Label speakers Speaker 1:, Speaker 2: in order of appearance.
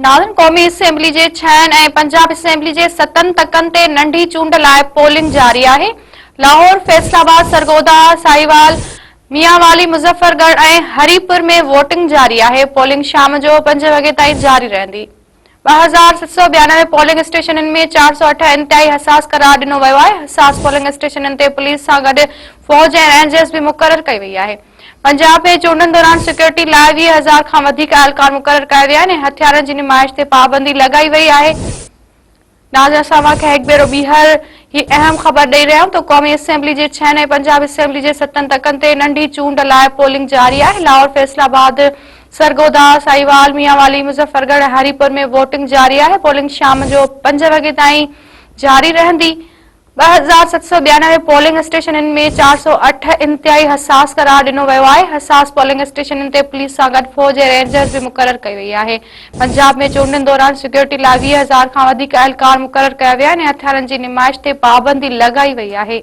Speaker 1: ناظرين قومي اسيمبلي جي ڇهن ۽ پنجاب اسيمبلي جي ستن تڪن تي ننڍي چونڊ لاء پولنگ جاري آهي. لاهور، فيصل آباد، سرگوڌا، ساهيوال، ميانوالي، مظفرڳڙهه ۽ هريپور ۾ ووٽنگ جاري آهي. پولنگ شام جو پنج وڳي تائين جاري رهندي. 2792 پولنگ اسٽيشنن ۾ 408 انتهائي حساس قرار ڏنو ويو آهي. حساس پولنگ اسٽيشنن تي پوليس سان گڏ فوج ۽ رينجرز به مقرر ڪئي وئي آهي. پنجاب ۾ چونڊن دوران سيڪيورٽي لاء 20 هزار کان وڌيڪ اهلڪار مقرر ڪيا ويا آهن ۽ هٿيارن جي نمائش تي پابندي لڳائي وئي آهي. ناظرين اسان اوهان کي هڪ ڀيرو ٻيهر هي اهم خبر ڏئي رهيا آهيون ته قومي اسيمبلي جي ڇهن ۽ پنجاب اسيمبلي جي ستن تڪن تي ننڍي چونڊ لاء پولنگ جاري آهي. لاهور، فيصل آباد، سرگوڌا، ساهيوال، ميانوالي، مظفرڳڙهه ۽ هريپور ۾ ووٽنگ جاري آهي. پولنگ شام جو پنج وڳي تائين جاري رهندي. 2792 پولنگ اسٽيشنن ۾ 408 انتهائي حساس قرار ڏنو ويو آهي، حساس پولنگ اسٽيشنن تي پوليس سان گڏ فوج ۽ رينجرز به مقرر ڪئي وئي آهي، پنجاب ۾ چونڊن دوران سيڪيورٽي لاء 20 هزار کان وڌيڪ اهلڪار مقرر ڪيا ويا آهن ۽ هٿيارن جي نمائش تي پابندي لڳائي وئي آهي.